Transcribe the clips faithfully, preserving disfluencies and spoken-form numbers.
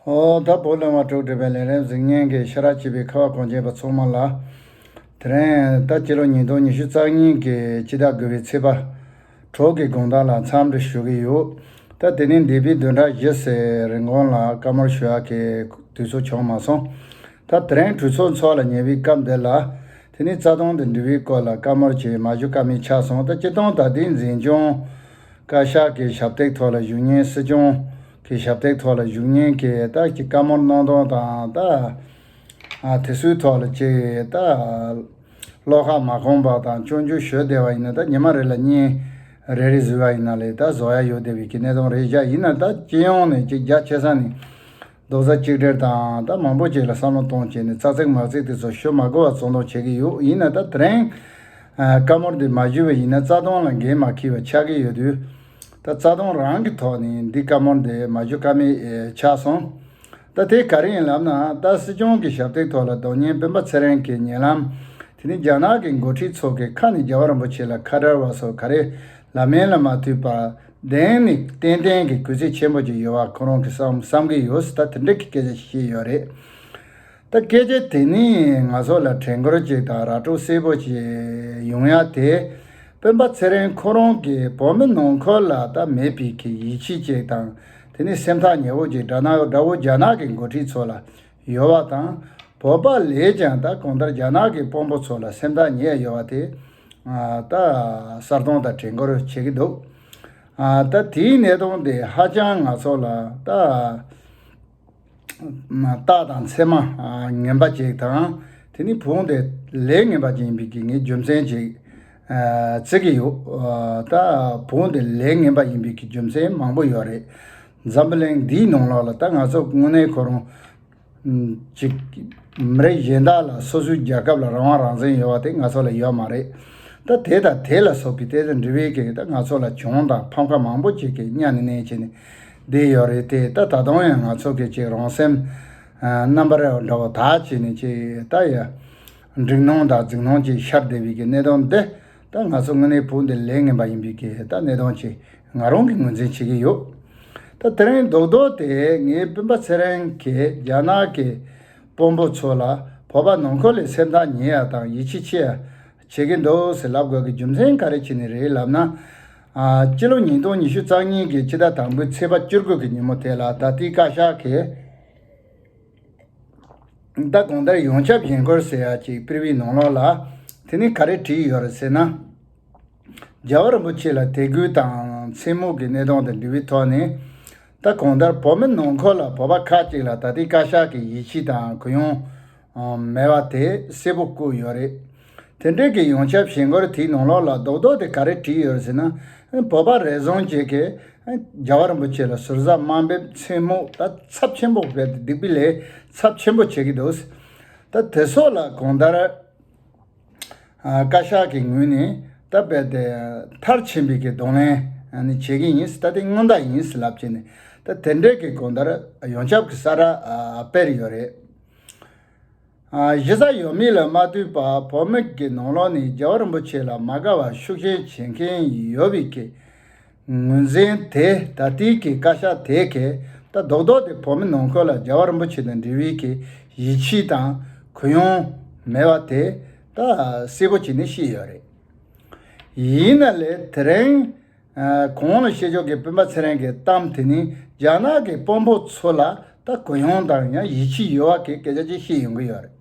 ཨོ་ད་བོད་གླིང་བ་དྲུག་སྒྲུབ་པའི་ལས་རིམ་གཟིགས་མཁན་གྱི་ཤེས་རབ་ཆེ་བའི་ཁ་བ་གངས་ཅན་པ་ཚང་མ་ལ། དེ་རིང་ད་སྤྱི་ལོ་ཉིས་སྟོང་ཉི་ཤུ་རྩ་གཉིས་ཀྱི་སྤྱི་ཟླ་དགུ་པའི་ཚེས་པ་དྲུག་གི་དགོང་དག་ལ་འཚམས་འདྲི་ཞུ་གི་ཡོད། ད་དེ་ནས་འདས་པའི་བདུན་ཕྲག་བཞི་ཙམ་རིང་གོང་ལ་བཀའ་མོལ་ཞུ་ཡག་གི་དུས་ཚོད་བྱུང་མ་སོང་། ད་དེ་རིང་གྲོས་ཚོགས་འཚོགས་ལ་ཉེ་བའི་སྐབས་འདི་ལ། དེ་ནས་རྩ་དོན་དང་འབྲེལ་བའི་སྐོར་ལ་བཀའ་མོལ་ཅིག་མ་ཞུ་ཀ་མེད་ཆགས་སོང་། ད་སྤྱིར་བཏང་ད་ལྟའི་འཛིན་སྐྱོང་བཀའ་ཤག་གི་ཞབས་སྟེགས་ཐོག་ལ་བཞུགས་མཁན། སྲིད་སྐྱོང་གི་ཞབས་སྟེགས་ཐོག་ལ་བཞུགས་མཁན་གྱི་ད་ཀྱི་བཀའ་མོལ་གནང་སྟངས་དང་ད། ཨ་དེ་ཚོའི་ཐོག་ལ་ཅིག་ད་བློ་ཁ་མ་ཁོམ་པ་དང་སྐྱོན་བརྗོད་ཞུ་བསྡད་པ་ཡིན་ན། ད་ཉི་མ་རེ་ལ་བརྙན་རེ་རེ་བཟོས་པ་ཡིན་ན་ལས་ད་བཟོ་ཡ་ཡོད་བསྡད་པའི་གི་གནས་སྟངས་རེད་བཞག་ཡིན་ན་ད་སྤྱི་ཡོངས་ནས་ཅིག་རྒྱ་ཆེ་ས་ནས་རྡོག་རྩ་གཅིག་སྒྲིལ་དང་ད་མང་པོ་ཅིག་ལ་བསམ་བློ་གཏོང་བྱས་ནས་ཙག་ཙིག་མག་ཙིག་དེ་ཚོ་ཞུ་མ་དགོས་པ་ཚོགས་འདུ་བྱེད་ཀྱི་ཡོད། ཡིན་ན་ད་དེ་རིང་ཨ་བཀའ་མོལ་འདི་མ་ཞུས་པ་ཡིན་ན་རྩ་དོན་ལ་འགན་མ་འཁྱེར་བ་ཆགས་ཀྱི་ཡོད་དུས། ད་རྩ་དོན་རང་གི་ཐོག་ནས་འདི་བཀའ་མོལ་འདི་མ་ཞུ་ཀ་མེད་ཨེ་ཆགས་སོང་། ད་དེ་ག་རེ་ཡིན་ལབ་ན། ད་སྲིད་སྐྱོང་གི་ཞབས་སྟེགས་ཐོག་ལ་རྡོ་བརྙན་སྤེན་པ་ཚེ་རིང་གི་ཉེ་ལམ། དེ་ནི་རྒྱ་ནག་གི་འགོ་ཁྲིད་ཚོ་གི་ཁ་ནས་རྒྱལ་བ་རིན་པོ་ཆེ་ལ་ཁ་བྲལ་བ་སོགས་ག་རེ་ལབ་མིན་ལ་མ་ལྟོས་པར་གདན་ནས་ཏན་ཏན་གྱི་གུས་བརྩི་ཆེན་པོ་ཅིག་ཡོད་པ་ཁོ་རང་གི་བསམ་བསམ་གྱི་ཡོད། ད་དེ་འདྲ་གི་སྐད་ཆ་ཞིག་བཤད་ཡོད་རེད། ད་སྐད་ཆ་དེ་ནི་ང་ཚོ་ལ་དྲན་སྐུལ་ཅིག་དང་ར་སྤྲོད་གསལ་པོ་ཅིག་ཡོང་ཡ་དེ། སྤེན་པ་ཚེ་རིང་ཁོ་རང་གིས་བོད་མི་ནང་ཁུལ་ལ་ད་མེད་པའི་གི་ཡིད་ཆེས་ཅིག་དང་། དེ་ནི་སེམས་ཐག་ཉེ་བོ་ཅིག་དགྲ་ནག་དགྲ་བོ་རྒྱ་ནག་གི་འགོ་ཁྲིད་ཚོ་ལ་ཡོད་པ་དང་། བོད་པ་ལས་ཀྱང་ད་གང་ལྟར་རྒྱ་ནག་གི་དཔོན་པོ་ཚོ་ལ་སེམས་ཐག་ཉེ་ཡ་ཡོད་པ་དེ། ཨ་ད་གསལ་སྟོན་དང་དྲན་སྐུལ་བྱེད་ཀྱི་འདུག་ཨ་ད་དེའི་གནད་དོན་དེ་ཧ་ཅང་ང་ཚོ་ལ་ད། རྟགས་དང་མཚན་མ་ངན་པ་ཅིག་དང་། དེ་ནི་བུ་དེ་ལས་ངན་པ་ཅིག་ཡིན་པའི་གི་ངས་རྒྱུ་མཚན་ཅིག་བརྩི་གི་ཡོད། ད་བུ་དེ་ལས་ངན་པ་ཡིན་པའི་གི་རྒྱུ་མཚན་མང་པོ་ཡོད་རེད། འཛམ་བུ་གླིང་འདིའི་ནང་ལོགས་ལ་ད་ང་ཚོ་དངོས་གནས་ཁོ་རང་ཅིག་མི་རིགས་གཞན་དག་ལ་སོ་སོའི་རྒྱལ་ཁབ་ལ་རང་དབང་རང་བཙན་ཡོད་པ་དེ་ང་ཚོ་ལ་ཡོད་མ་རེད། ད་དེ་དང་དེ་ལ་སོགས་པའི་དེ་དང་འབྲེལ་བའི་གི་ད་ང་ཚོ་ལ་གྱོང་དང་ཕམ་ཁ་མང་པོ་ཅིག་གི་གཉའ་ནས་མནན་བྱས་ནས་བསྡད་ཡོད་རེད་དེ། ད་ད་དུང་ཡང་ང་ཚོ་གི་ཅིག་རང་སེམས་ཨ་རྣམ་པ་རེ་བ་འདྲ་བོ་དག་བྱས་ནས་ཅིག་ད་ཡ་འགྲིག་སྣང་དང་འཛིང་སྣང་ཅིག་ཤར་བསྡད་པའི་གི་གནད་དོན་འདི། ད་ང་ཚོ་དངོས་གནས་བུ་འདི་ལས་ངན་པ་ཡིན་པའི་གི་ད་གནད་དོན་ཅིག་ང་རང་གིས་ངོས་འཛིན་བྱེད་ཀྱི་ཡོད། ད་དེ་རིང་རྡོག་རྡོག་དེ་ངས་སྤེན་པ་ཚེ་རིང་གིས་རྒྱ་ནག་གི་དཔོན་པོ་ཚོ་ལ་བོད་པ་ནང་ཁུལ་ལ་སེམས་ཐག་ཉེ་ཡ་དང་ཡིད་ཆེས་ཆེ་ཡ་བྱེད་ཀྱི་འདུག་ཟེར་ལབ་དགོས་ཀྱི་རྒྱུ་མཚན་ག་རེ་བྱས་ནས་རེད་ལབ་ན། ཨ་སྤྱི་ལོ་ཉིས་སྟོང་ཉི་ཤུ་རྩ་གཉིས་ཀྱི་སྤྱི་ཟླ་དང་པོའི་ཚེས་པ་བཅུ་དགུ་གི་ཉིན་མོ་དེ་ལ་ད་ལྟའི་བཀའ་ཤག་གིས་ད་གང་ལྟར་ཡོངས་ཁྱབ་ཞེན་སྐུལ་ཟེར་ཡ་ཅིག་སྤེལ་བའི་ནང་ལོགས་ལ་དེ་ནི་ག་རེ་བྲིས་ཡོད་རེད་ཟེར་ན། རྒྱལ་བ་རིན་པོ་ཆེ་ལ་དད་གུས་དང་མཚན་སྨོད་ཀྱི་གནད་དོན་དང་འབྲེལ་བའི་ཐོག་ནས། ད་གང་ལྟར་བོད་མི་ནང་ཁུལ་ལ་བོད་པ་ཁག་ཅིག་ལ་ད་ལྟའི་བཀའ་ཤག་གི་ཡིད་ཆེས་དང་གུ་ཡངས་མེད་པ་དེ་གསལ་པོ་བཀོད་ཡོད་རེད། དེ་འདྲའི་གི་ཡོངས་ཁྱབ་ཞེན་སྐུལ་དེའི་ནང་ལོགས་ལ་རྡོག་རྡོག་དེ་ག་རེ་བྲིས་ཡོད་རེད་ཟེར་ན། བོད་པ་རེ་ཟུང་ཅིག་གིས་རྒྱལ་བ་རིན་པོ་ཆེ་ལ་ཟུར་ཟ་དམའ་འབེབས་མཚན་སྨོད་ད་ཚབས་ཆེན་པོ་བྱས་ཏེ་སྡིག་པའི་ལས་ཚབས་ཆེན་པོ་བྱེད་ཀྱི་འདུག་ད་དེ་སོགས་ལ་གང་ལྟར། ཨ་བཀའ་ཤག་གི་ངོས་ནས་ད་རྦད་དེ་མཐར་ཕྱིན་པའི་གི་གདོང་ལེན་ཨ་ནི་བྱེད་ཀྱི་ཡིན། ད་དེ་སྔོན་བརྡ་ཡིན་ལབ་བྱས་ནས་ད་དེ་འདྲའི་གི་གང་ལྟར་ཡོངས་ཁྱབ་ཀྱི་གསལ་བསྒྲགས་ཨ་སྤེལ་ཡོད་རེད། ཨ་གཞི་རྩ་ཡོད་མེད་ལ་མ་ལྟོས་པར་བོད་མི་གི་ནང་ལོགས་ནས་རྒྱལ་བ་རིན་པོ་ཆེ་ལ་མ་དགའ་བ་ཤུགས་ཆེན་བྱེད་མཁན་ཡོད་པའི་གི་ངོས་འཛིན་དེ་ད་ལྟའི་གི་བཀའ་ཤག་དེ་གིས་ད་རྡོག་རྡོག་དེ་བོད་མི་ནང་ཁུལ་ལ་རྒྱལ་བ་རིན་པོ་ཆེ་དང་འབྲེལ་བའི་གི་ཡིད་ཆེས་དང་གུ་ཡངས་མེད་པ་དེ་ད་གསལ་པོ་བྱས་ནས་བཤད་ཡོད་རེད། ཡིན་ན་ལས་དེ་རིང་ཨ་གོང་ལ་བཤད་ཕྱོགས་ཀྱི་སྤེན་པ་ཚེ་རིང་གི་གཏམ་དེ་ནི་རྒྱ་ནག་གི་དཔོན་པོ་ཚོ་ལ་ད་གུ་ཡངས་དང་ཡང་ཡིད་ཆེས་ཡོད་པ་གི་སྐད་ཆ་ཅིག་བཤད་ཡོང་གི་ཡོད་རེད།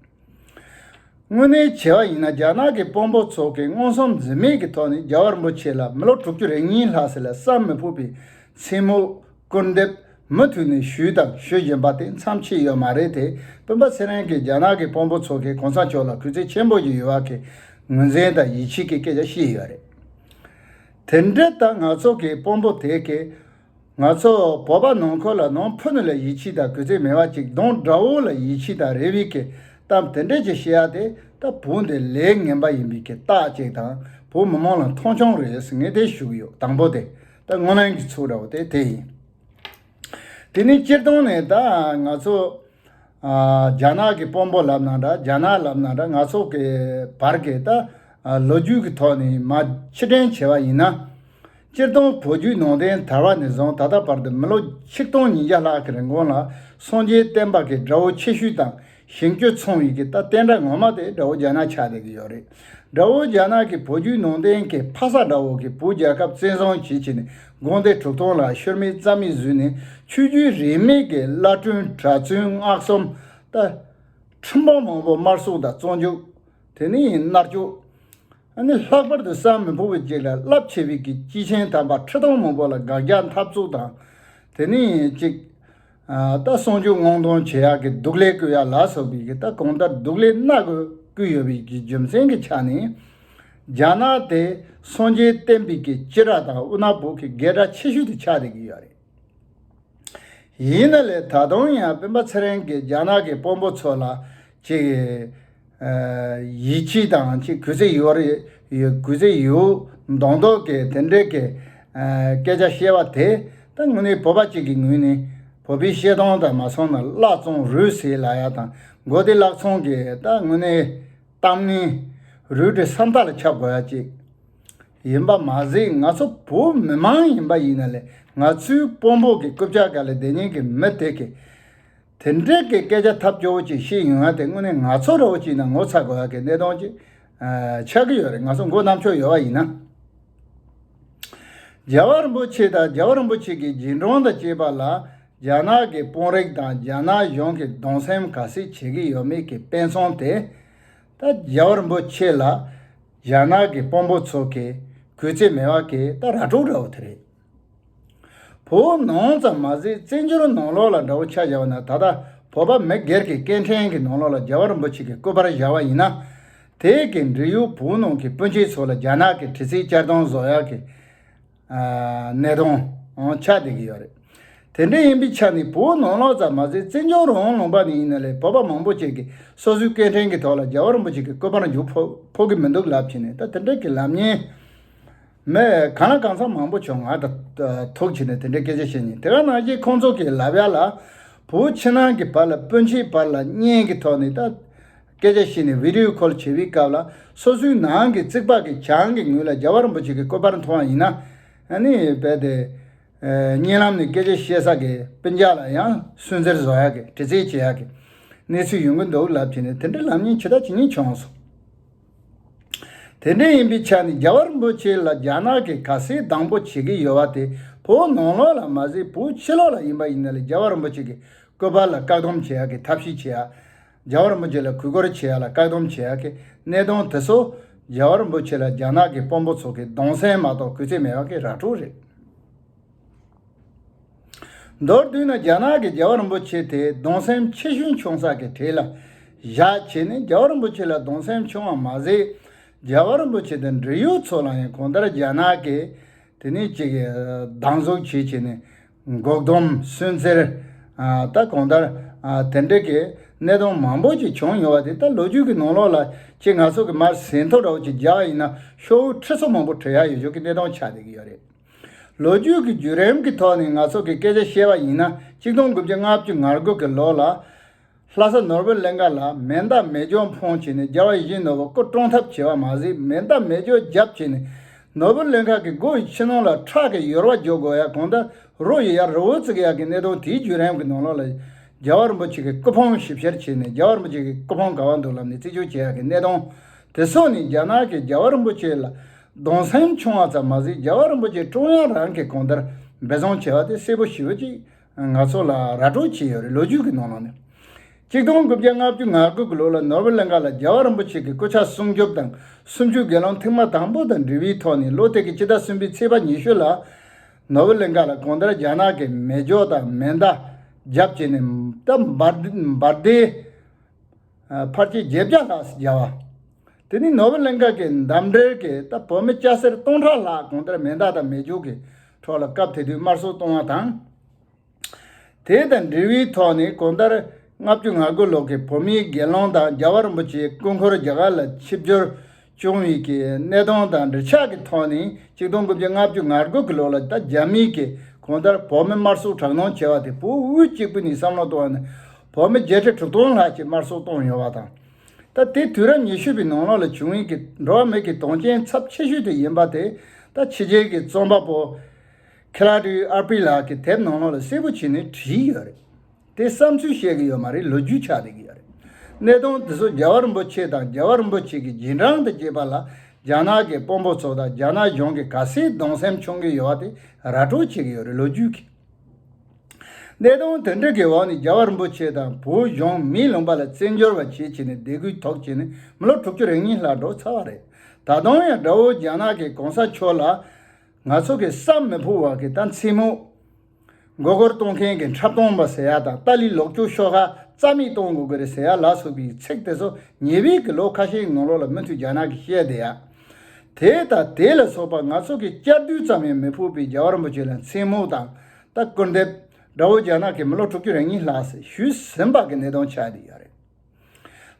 དངོས་གནས་བྱས་པ་ཡིན་ན་རྒྱ་ནག་གི་དཔོན་པོ་ཚོ་གིས་མངོན་སུམ་འཛེམ་མེད་ཀྱི་ཐོག་ནས་རྒྱལ་བ་རིན་པོ་ཆེ་ལ་མི་ལོ་དྲུག་ཅུ་རེ་གཉིས་ལྷག་ཙམ་ལ་བསམ་མི་ཕོད་པའི་མཚན་སྨོད་སྐུར་འདེབས་མུ་མཐུད་ནས་ཞུས་དང་ཞུ་བཞིན་པ་དེ་མཚམས་ཆད་ཡོད་མ་རེད་དེ། སྤེན་པ་ཚེ་རིང་གིས་རྒྱ་ནག་གི་དཔོན་པོ་ཚོ་གིས་གོང་ས་མཆོག་ལ་གུས་བརྩི་ཆེན་པོ་ཞིག་ཡོད་པ་གི་ངོས་འཛིན་དང་ཡིད་ཆེས་ཀྱི་སྐད་ཆ་བཤད་ཡོད་རེད། དེ་འདྲ་ད་ང་ཚོ་གི་དཔོན་པོ་དེ་གིས། ང་ཚོ་བོད་པ་ནང་ཁུལ་ལ་ནང་ཕུ་ནུ་ལ་ཡིད་ཆེས་དང་གུས་བརྩི་མེད་པ་ཅིག་གདོང་དགྲ་བོ་ལ་ཡིད་ཆེས་དང་རེ་བའི་གི་གཏམ་དེ་འདྲས་ཅིག་བཤད་ཡ་དེ་ད་བོད་འདི་ལས་ངན་པ་ཡིན་པའི་གི་རྟགས་ཅིག་དང་བོད་མི་མང་ལ་མཐོང་ཆུང་རེད་ཟེར་ངས་དེ་ཞུ་གི་ཡོད། དང་པོ་དེ་ད་དངོས་གནས་ཀྱི་ཚུགས་འདྲ་བོ་དེ་དེ་ཡིན། དེ་ནས་སྤྱིར་བཏང་ནས་ད་ང་ཚོ་ཨ་རྒྱ་ནག་གི་དཔོན་པོ་ལབ་ན་འདྲ། རྒྱ་ནག་ལབ་ན་འདྲ། ང་ཚོ་གི་བར་གི་ད་ཨ་ལོ་རྒྱུས་ཀྱི་ཐོག་ནས་མ་ཕྱིར་དྲན་བྱས་པ་ཡིན་ན། སྤྱིར་བཏང་བོད་བརྒྱུད་ནང་བསྟན་དར་བ་ནས་བཟུང་ད་ལྟ་བར་དུ་མི་ལོ་ཆིག་སྟོང་ཉིས་བརྒྱ་ལྷག་གི་རིང་གོང་ལ་སངས་རྒྱས་བསྟན་པ་གི་དགྲ་བོ་ཆེ་ཤོས་དང་ཞིང་བཅུ་ཚང་བའི་གི་ད་བསྟན་དགྲ་ངོ་མ་དེ་དགྲ་བོ་རྒྱ་ནག་ཆགས་བསྡད་ཀྱི་ཡོད་རེད། དགྲ་བོ་རྒྱ་ནག་གིས་བོད་བརྒྱུད་ནང་བསྟན་གྱི་ཕ་ས་འདྲ་བོ་གི་བོད་རྒྱལ་ཁབ་བཙན་བཟུང་བྱེད་ཆེད་ནས་དགོན་སྡེ་དྲུག་སྟོང་ལ་ཤུལ་མེད་རྩ་མེད་བཟོས་ནས་ཆོས་བརྒྱུད་རིས་མེད་ཀྱི་བླ་སྤྲུལ་གྲྭ་བཙུན་སྔགས་གསུམ་ད་ཁྲི་འབངས་མང་པོ་དམར་གསོད་དང་བཙོན་འཇུག་དེ་ནས་མནར་གཅོད། ཨ་ནི་ལྷག་པར་དུ་བསམ་མི་ཕོད་པའི་ཅིག་ལ་རླབས་ཆེ་བའི་གི་སྐྱེས་ཆེན་དམ་པ་ཁྲི་སྟོང་མང་པོ་ལ་དགག་རྒྱག་འཐབ་རྩོད་དང་། དེ་ནས་ཅིག་ཨ་ད་གསོད་རྒྱུ་བརྔོག་འདོན་བྱེད་ཡག་གི་སྡུག་ལས་བསྐུལ་ཡག་ལ་སོགས་པའི་གི་ད་གང་ལྟར་སྡུག་ལས་སྣ་དགུ་བསྐུལ་ཡོད་པའི་གི་རྒྱུ་མཚན་གྱི་ཆ་ནས། རྒྱ་ནག་དེ་སངས་རྒྱས་བསྟན་པའི་གི་སྤྱི་དགྲ་དང་དབུ་ནག་པོ་གི་སྒེར་དགྲ་ཆེ་ཤོས་དེ་ཆགས་བསྡད་ཀྱི་ཡོད་རེད། ཡིན་ན་ལས་ད་དུང་ཡང་སྤེན་པ་ཚེ་རིང་གིས་རྒྱ་ནག་གི་དཔོན་པོ་ཚོ་ལ་ཅིག་ཨ་ཡིད་ཆེས་དང་ཅིག་གུས་བརྩི་ཡོད་རེད། ཡོད་གུས་བརྩི་ཡོད་མདོག་མདོག་གི་དེ་འདྲའི་གི་ཨ་སྐད་ཆ་བཤད་པ་དེ་ད་དངོས་གནས་བོད་པ་གཅིག་གི་ངོས་ནས་བོད་པའི་བཤད་སྟངས་དང་མ་སོང་ན་བརླ་བཙོང་རུས་ཟད་ལབ་ཡ་དང་མགོ་བདེ་བརླག་ཚོང་གི་ད་དངོས་གནས་གཏམ་ངན་རུལ་དྲི་སུམ་རྟགས་ལ་ཁྱབ་དགོས་ཡ་གཅིག་ཡིན་པ་མ་ཟད་ང་ཚོ་བོད་མི་མང་ཡིན་པ་ཡིན་ན་ལས་ང་ཚོའི་དཔོན་པོ་གི་རྐུབ་བཀྱག་སྒང་ལ་བསྡད་མཁན་གྱི་མི་དེ་གི་དེ་འདྲའི་གི་སྐད་ཆ་ཐབས་སྐྱོ་བོ་ཅིག་བཤད་ཡོང་ཡ་དེ་དངོས་གནས་ང་ཚོ་འདྲ་བོ་ཅིག་ན་ངོ་ཚ་དགོས་ཡ་གི་གནད་དོན་ཅིག་ཨ་ཆགས་ཀྱི་ཡོད་རེད། ང་ཚོ་མགོ་རྣམ་ཅོག་ཡོད་པ་ཡིན་ན། རྒྱལ་བ་རིན་པོ་ཆེ་དང་རྒྱལ་བ་རིན་པོ་ཆེ་གི་རྗེས་འབྲང་དང་བཅས་པ་ལ་རྒྱ་ནག་གི་དཔོན་རིགས་དང་རྒྱ་ནག་གཞུང་གིས་གདུང་སེམས་ག་ཚད་བྱེད་ཀྱི་ཡོད་མེད་ཀྱི་དཔེ་མཚོན་དེ་ད་རྒྱལ་བ་རིན་པོ་ཆེ་ལ་རྒྱ་ནག་གི་དཔོན་པོ་ཚོ་གིས་གུས་བརྩི་མེད་པ་གི་ད་ར་སྤྲོད་འདྲ་བོ་དེ་རེད། བོད་ནང་ཙམ་མ་ཟད་བཙན་བྱོལ་ནང་ལོགས་ལ་འདྲ་བོ་ཆ་བཞག་པ་ན་ད་ལྟ་བོད་པ་མི་སྒེར་གྱི་སྐད་འཕྲིན་གྱི་ནང་ལོགས་ལ་རྒྱལ་བ་རིན་པོ་ཆེ་གི་སྐུ་པར་བཞག་པ་ཡིན་ན། དེ་གི་འབྲེལ་ཡོད་བོད་ནང་གི་སྤུན་མཆེད་ཚོ་ལ་རྒྱ་ནག་གི་དྲི་རྩད་གཅར་རྡུང་བཟོ་ཡག་གི་ཨ་གནད་དོན་ཆགས་བསྡད་ཀྱི་ཡོད་རེད། དེ་འདྲ་ཡིན་པའི་ཆ་ནས་བོད་ནང་ལོགས་ཙམ་མ་ཟད་བཙན་བྱོལ་རང་ལུང་པ་ནས་ཡིན་ན་ལས་བོད་པ་མང་པོ་ཅིག་གིས་སོ་སོའི་སྐད་འཕྲིན་གྱི་ཐོག་ལ་རྒྱལ་བ་རིན་པོ་ཆེ་གི་སྐུ་པར་འཇུག་ཕོད་ཕོད་ཀྱི་མི་འདུག་ལབ་བྱས་ནས་ད་དེ་འདྲ་གི་ལབ་མཁན་མི་གང་ལ་གང་འཚམ་མང་པོ་བྱུང་། ང་ད་ཐུག་བྱས་ནས་དེ་འདྲའི་སྐད་ཆ་བཤད་མཁན་དེ་ག་ནང་བཞིན་ཁོང་ཚོ་གིས་ལབ་ཡ་ལ་བོད་ཕྱི་ནང་གི་བར་ལ་སྤུན་མཆེད་བར་ལ་གཉེན་གྱི་ཐོག་ནས་ད། སྐད་ཆ་བཤད་ནས་བི་ཌི་ཡོ་ཁོལ་བྱེད་པའི་སྐབས་ལ་སོ་སོའི་ནང་གི་རྩིག་པ་གི་གྱང་གི་ངོས་ལ་རྒྱལ་བ་རིན་པོ་ཆེ་གི་སྐུ་པར་མཐོང་བ་ཡིན་ན། ཨ་ནི་རྦད་དེ་ཨ་གཉིད་ལམ་ནས་སྐད་ཆ་བཤད་ས་གི་སྤུན་ཀྱག་ལ་ཡང་སུན་གཙེར་བཟོ་ཡག་གི་དྲི་རྩད་བྱེད་ཡག་གི་གནས་ཚུལ་ཡོང་གི་འདུག་ལབ་བྱས་ནས་དེ་འདྲ་ལབ་མཁན་ཇི་ལྟ་ཇི་སྙེད་བྱུང་སོང་། དེ་འདྲ་ཡིན་པའི་ཆ་ནས་རྒྱལ་བ་རིན་པོ་ཆེ་ལ་རྒྱ་ནག་གིས་ག་ཚད་སྡང་པོ་བྱེད་ཀྱི་ཡོད་པ་དེ་བོད་ནང་ལོགས་ལ་མ་ཟད་བོད་ཕྱི་ལོགས་ལ་ཡིན་པ་ཡིན་ན་ལས་རྒྱལ་བ་རིན་པོ་ཆེ་གི་སྐུ་པར་ལ་བཀག་སྡོམ་བྱེད་ཡག་གི་ཐབས་ཤེས་བྱེད་ཡག་རྒྱལ་བ་རིན་པོ་ཆེ་ལ་གུས་བཀུར་བྱེད་ཡག་ལ་བཀག་སྡོམ་བྱེད་ཡག་གི་གནད་དོན་དེ་ཚོ་རྒྱལ་བ་རིན་པོ་ཆེ་ལ་རྒྱ་ནག་གི་དཔོན་པོ་ཚོ་གིས་གདུང་སེམས་མ་གཏོགས་གུས་བརྩི་མེད་པ་གི་ར་སྤྲོད་རེད། མདོར་བསྡུས་ན་རྒྱ་ནག་གིས་རྒྱལ་བ་རིན་པོ་ཆེ་དེ་གདུང་སེམས་ཆེ་ཤོས་བྱུང་ས་གི་གྲས་ལ་བཞག་བྱས་ནས་རྒྱལ་བ་རིན་པོ་ཆེ་ལ་གདུང་སེམས་ཆུང་བ་མ་ཟད་རྒྱལ་བ་རིན་པོ་ཆེ་དང་འབྲེལ་ཡོད་ཚོ་ལ་ཡང་གང་ལྟར་རྒྱ་ནག་གིས་དེ་ནས་ཅིག་སྡང་ཟུག་བྱེད་བྱས་ནས་འགོག་སྡོམ་སུན་གཙེར་ད་གང་ལྟར་དེ་འདྲ་གི་གནད་དོན་མང་པོ་ཅིག་བྱུང་ཡོད་པ་དེ་ད་ལོ་རྒྱུས་ཀྱི་ནང་ལོགས་ལ་ཅིག་ང་ཚོ་གི་མར་ཟིན་ཐོ་འདྲ་བོ་ཅིག་རྒྱག་པ་ཡིན་ན་ཤོག་བུ་ཁྲི་ཚོ་མང་པོ་བྲི་ཡག་ཡོད་ཆོག་གི་གནད་དོན་ཆགས་བསྡད་ཀྱི་ཡོད་རེད། ལོ་རྒྱུས་ཀྱི་བརྒྱུད་རིམ་གྱི་ཐོག་ནས་ང་ཚོ་གིས་སྐད་ཆ་བཤད་པ་ཡིན་ན་གཅིག་སྟོང་དགུ་བརྒྱ་ལྔ་བཅུ་ང་དགུ་གི་ལོ་ལ་ལྷ་ས་ནོར་བུ་གླིང་ཁ་ལ་མེ་མདའ་མེ་སྒྱོགས་འཕངས་བྱས་ནས་རྒྱལ་བ་ཡིད་བཞིན་ནོར་བུ་སྐུ་བཀྲོངས་ཐབས་བྱས་པ་མ་ཟད་མེ་མདའ་མེ་སྒྱོགས་བརྒྱབ་བྱས་ནས་ནོར་བུ་གླིང་ཁ་གི་སྒོ་ཡི་ཕྱི་ནང་ལ་ཁྲག་གི་ཡུར་བ་རྒྱུག་དགོས་ཡ་གང་ལྟར་རོ་ཡི་ཡ་རི་བོ་བརྩིགས་ཡ་གི་གནད་དོན་དེའི་བརྒྱུད་རིམ་གྱི་ནང་ལོགས་ལ་རྒྱལ་བ་རིན་པོ་ཆེ་གི་སྐུ་ཕུང་ཞིབ་བཤེར་བྱས་ནས་རྒྱལ་བ་རིན་པོ་ཆེ་གི་སྐུ་ཕུང་ག་པར་འདུག་ལབ་ནས་རྩད་གཅོད་བྱེད་ཡ་གི་གནད་དོན་དེ་སོགས་ནི་རྒྱ་ནག་གིས་རྒྱལ་བ་རིན་པོ་ཆེ་ལ་གདུང་སེམས་ཆུང་བ་ཙམ་མ་ཟད་རྒྱལ་བ་རིན་པོ་ཆེ་བཀྲོངས་ཡག་རང་གི་གང་ལྟར་འབད་བརྩོན་བྱས་པ་དེ་གསལ་པོ་ཞེ་པོ་ཅིག་ང་ཚོ་ལ་ར་སྤྲོད་བྱས་ཡོད་རེད། ལོ་རྒྱུས་ཀྱི་ནང་ལོགས་ནས། གཅིག་སྟོང་དགུ་བརྒྱ་ལྔ་བཅུ་ང་དགུ་གི་ལོ་ལ་ནོར་བུ་གླིང་ཁ་ལ་རྒྱལ་བ་རིན་པོ་ཆེ་གི་སྐུ་ཕྱྭ་སྲུང་སྐྱོབ་དང་གསུམ་བཅུའི་དགེ་སློང་ཐེངས་མ་དང་པོ་དང་འབྲེལ་བའི་ཐོག་ནས་ལོ་དེ་གི་སྤྱི་ཟླ་གསུམ་པའི་ཚེས་པ་ཉི་ཤུ་ལ་ནོར་བུ་གླིང་ཁ་ལ་གང་ལྟར་རྒྱ་ནག་གི་མེ་སྒྱོགས་དང་མེ་མདའ་བརྒྱབ་བྱས་ནས་ད་འབར་འབར་མདེལ་ཕལ་ཆེར་བརྒྱད་བརྒྱ་ལྷག་བརྒྱབ་པ། དེ་ནས་ནོར་བུ་གླིང་ཁ་གི་འདབས་འབྲེལ་གྱི་ད་བོད་མི་སྐྱ་སེར་སྟོང་ཕྲག་ལྷག་གང་ལྟར་མེ་མདའ་དང་མེ་སྒྱོགས་ཀྱི་ཁྲོད་ལ་སྐབས་དེ་དུས་དམར་གསོད་གཏོང་བ་དང་། དེ་དང་འབྲེལ་བའི་ཐོག་ནས་གང་ལྟར་ལྔ་བཅུ་ང་དགུ་ལོ་གི་བོད་མིའི་དགེ་སློང་དང་རྒྱལ་བ་རིན་པོ་ཆེའི་སྐུ་འཁོར་རྒྱ་གར་ལ་ཆིབས་བསྒྱུར་བྱུང་བའི་གི་གནད་དོན་དང་འབྲེལ་ཆགས་ཀྱི་ཐོག་ནས་གཅིག་སྟོང་དགུ་བརྒྱ་ལྔ་བཅུ་ང་དགུ་གི་ལོ་ལ་ད་རྒྱ་མིས་ཀྱི་གང་ལྟར་བོད་མི་དམར་གསོད་དྲག་གནོན་བྱས་པ་དེ་བོད་དབུས་གཅིག་པུ་ནས་བསམ་བློ་གཏོང་བ་ནི་བོད་མི་བརྒྱད་ཁྲི་དྲུག་སྟོང་ལྷག་ཅིག་དམར་གསོད་བཏང་ཡོད་པ་དང་། ད་དེ་དུས་རབས་ཉི་ཤུ་པའི་ནང་ལོགས་ལ་བྱུང་བའི་གི་འགྲོ་བ་མི་གི་དོན་རྐྱེན་ཚབས་ཆེ་ཤོས་དེ་ཡིན་པ་དེ་ད་ ད་ཕྱི་རྒྱལ་གྱི་རྩོམ་པ་པོ་ཁེ་ལ་ཏི་ཨར་པི་ལགས་ཀྱི་དེབ་ནང་ལོགས་ལ་གསལ་པོ་བྱས་ནས་བྲིས་ཡོད་རེད། དེ་བསམ་ཚུལ་བཤད་ཀྱི་ཡོད་མ་རེད། ལོ་རྒྱུས་ཆགས་བསྡད་ཀྱི་ཡོད་རེད། གནད་དོན་དེ་ཚོ་རྒྱལ་བ་རིན་པོ་ཆེ་དང་རྒྱལ་བ་རིན་པོ་ཆེ་གི་རྗེས་འབྲང་དང་བཅས་པ་ལ་རྒྱ་ནག་གི་དཔོན་པོ་ཚོ་དང་རྒྱ་ནག་གཞུང་གིས་ག་ཚད་གདུང་སེམས་མཚོན་གྱི་ཡོད་པ་དེ་ར་སྤྲོད་བྱེད་ཀྱི་ཡོད་རེད། ལོ་རྒྱུས་ཀྱི་གནད་དོན་དེ་འདྲ་གི་འོག་ནས་རྒྱལ་བ་རིན་པོ་ཆེ་དང་བོད་གཞུང་མིའི་ལུང་པ་ལ་བཙན་བྱོལ་བ་བྱེད་བྱས་ནས་སྡེ་ཁུལ་ཐོག་བྱས་ནས་མི་ལོ་དྲུག་ཅུ་རེ་གཉིས་ལྷག་འགྲོ་ཚར་བ་རེད། ད་དུང་ཡང་དགྲ་བོ་རྒྱ་ནག་གི་གོང་ས་མཆོག་ལ་ང་ཚོ་གི་བསམ་མི་ཕོད་པ་གི་ད་མཚན་སྨོད། མགོ་སྐོར་གཏོང་མཁན་གྱི་འཁྲབ་སྟོན་པ་ཟེར་ཡ་དང་ཏཱ་ལའི་ལོག་སྤྱོད་ཤོག་ཁག་རྩ་མེད་གཏོང་དགོས་ཀྱི་རེད་ཟེར་ཡ་ལ་སོགས་པའི་ཚིག་དེ་ཚོ་ཉེ་བའི་གི་ལོ་ཁ་ཤས་ནང་ལོགས་ལ་མུ་མཐུད་རྒྱ་ནག་གིས་བཤད་བསྡད་ཡ། དེ་དང་དེ་ལ་སོགས་པ་ང་ཚོ་གི་བསྐྱར་ཟློས་ཙམ་ཡང་མི་ཕོད་པའི་རྒྱལ་བ་རིན་པོ་ཆེ་ལ་མཚན་སྨོད་དང་ད་སྐུར་འདེབས། དགྲ་བོ་རྒྱ་ནག་གིས་མི་ལོ་དྲུག་ཅུ་རེ་གཉིས་ལྷག་ཙམ་ཞུས་ཟིན་པ་གི་གནད་དོན་ཆགས་བསྡད་ཡོད་རེད།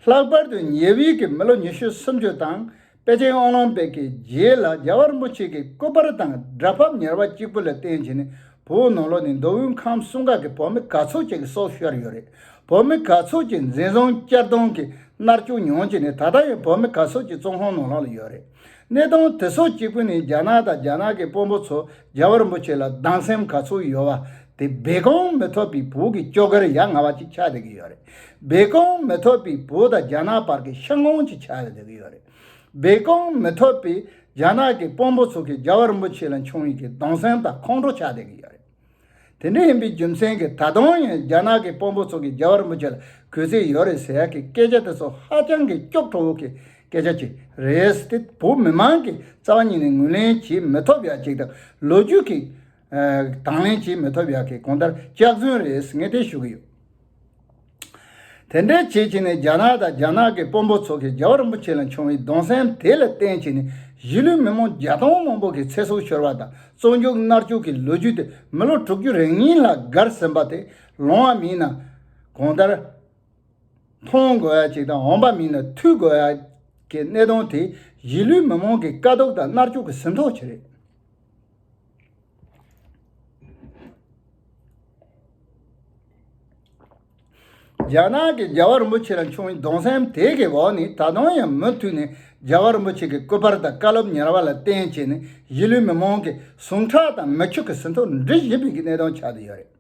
ལྷག་པར་དུ་ཉེ་བའི་གི་མི་ལོ་ཉི་ཤུ་སུམ་ཅུ་དང་པེ་ཅིང་ཨོ་ལིམ་པིག་གི་རྗེས་ལ་རྒྱལ་བ་རིན་པོ་ཆེ་གི་སྐུ་པར་དང་སྒྲ་ཕབ་ཉར་བ་གཅིག་པུ་ལ་བརྟེན་བྱས་ནས་བོད་ནང་ལོགས་ནས་མདོ་དབུས་ཁམས་གསུམ་ཀ་གི་བོད་མི་ག་ཚོད་ཅིག་གི་སྲོག་ཤོར་ཡོད་རེད། བོད་མི་ག་ཚོད་ཅིག་འཛིན་བཟུང་བསྐྱར་གཏོང་གི་མནར་གཅོད་མྱོང་བྱས་ནས་ད་ལྟ་ཡང་བོད་མི་ག་ཚོད་ཅིག་བཙོན་ཁང་ནང་ལོགས་ལ་ཡོད་རེད། གནད་དོན་དེ་ཚོ་གཅིག་པུ་ནི་རྒྱ་ནག་དང་རྒྱ་ནག་གི་དཔོན་པོ་ཚོ་རྒྱལ་བ་རིན་པོ་ཆེ་ལ་སྡང་སེམས་ག་ཚོད་ཡོད་པ་དེ་སྦས་སྐུང་མི་ཐུབ་པའི་བོད་ཀྱི་སྐྱོ་གར་ཡ་ང་བ་ཅིག་ཆགས་བསྡད་ཀྱི་ཡོད་རེད། སྦས་སྐུང་མི་ཐུབ་པའི་བོད་དང་རྒྱ་ནག་བར་གྱི་ཤ་ངོམ་ཅིག་ཆགས་བསྡད་ཀྱི་ཡོད་རེད། སྦས་སྐུང་མི་ཐུབ་པའི་རྒྱ་ནག་གི་དཔོན་པོ་ཚོ་གིས་རྒྱལ་བ་རིན་པོ་ཆེ་ལ་བྱུང་བའི་གི་སྡང་སེམས་དང་ཁོང་ཁྲོ་ཆགས་བསྡད་ཀྱི་ཡོད་རེད། དེ་འདྲ་ཡིན་པའི་རྒྱུ་མཚན་གྱིས་ད་དུང་ཡང་རྒྱ་ནག་གི་དཔོན་པོ་ཚོ་གིས་རྒྱལ་བ་རིན་པོ་ཆེ་ལ་གུས་བརྩི་ཡོད་རེད་ཟེར་ཡག་གི་སྐད་ཆ་དེ་ཚོ་ཧ་ཅང་གི་སྐྱོ་བྲོ་བོ་གི་སྐད་ཆ་ཅིག་རེད་དེ། བོད་མི་མང་གིས་རྩ་བ་ཉིད་ནས་ངོས་ལེན་བྱེད་མི་ཐུབ་ཡག་ཅིག་དང་ལོ་རྒྱུས་ཀྱི་ཨ་དང་ལེན་བྱེད་མི་ཐུབ་ཡག་གི་གང་ལྟར་སྐྱག་རྫུན་རེད་ངས་དེ་ཞུ་གི་ཡོད། དེ་འདྲའི་བྱེད་བྱས་ནས་རྒྱ་ནག་དང་རྒྱ་ནག་གི་དཔོན་པོ་ཚོ་གིས་རྒྱལ་བ་རིན་པོ་ཆེ་ལ་བྱུང་བའི་གདུང་སེམས་དེ་ལ་བརྟེན་བྱས་ནས་གཞིས་ལུས་མི་མང་བརྒྱ་སྟོང་མང་པོ་གི་ཚེ་སྲོག་ཤོར་བ་དང་བཙོན་འཇུག་མནར་གཅོད་ཀྱི་ལོ་རྒྱུས་དེ་མི་ལོ་དྲུག་ཅུ་རེ་གཉིས་ལྷག་བརྒལ་ཟིན་པ་དེ་ལོང་བ་མིན་ན་གང་ལྟར་མཐོང་དགོས་ཡ་ཅིག་དང་འོངས་པ་མིན་ན་ཐུག་དགོས་ཡ་གི་གནད་དོན་དེ་གཞིས་ལུས་མི་མང་གི་དཀའ་སྡུག་དང་མནར་གཅོད་ཀྱི་ཟིན་ཐོ་ཅིག་རེད། རྒྱ་ནག་གིས་རྒྱལ་བ་རིན་པོ་ཆེ་ལ་བྱུང་བའི་གདུང་སེམས་དེ་གི་འོག་ནས་ད་དུང་ཡང་མུ་མཐུད་ནས་རྒྱལ་བ་རིན་པོ་ཆེ་གི་སྐུ་པར་དང་བཀའ་སློབ་ཉར་བ་ལ་བརྟེན་བྱས་ནས་གཞིས་ལུས་མི་མང་གི་ཟུངས་ཁྲག་དང་མི་ཆོས་ཀྱི་ཟིན་ཐོ་འབྲི་བཞིན་པའི་གནད་དོན་ཆགས་བསྡད་ཡོད་རེད།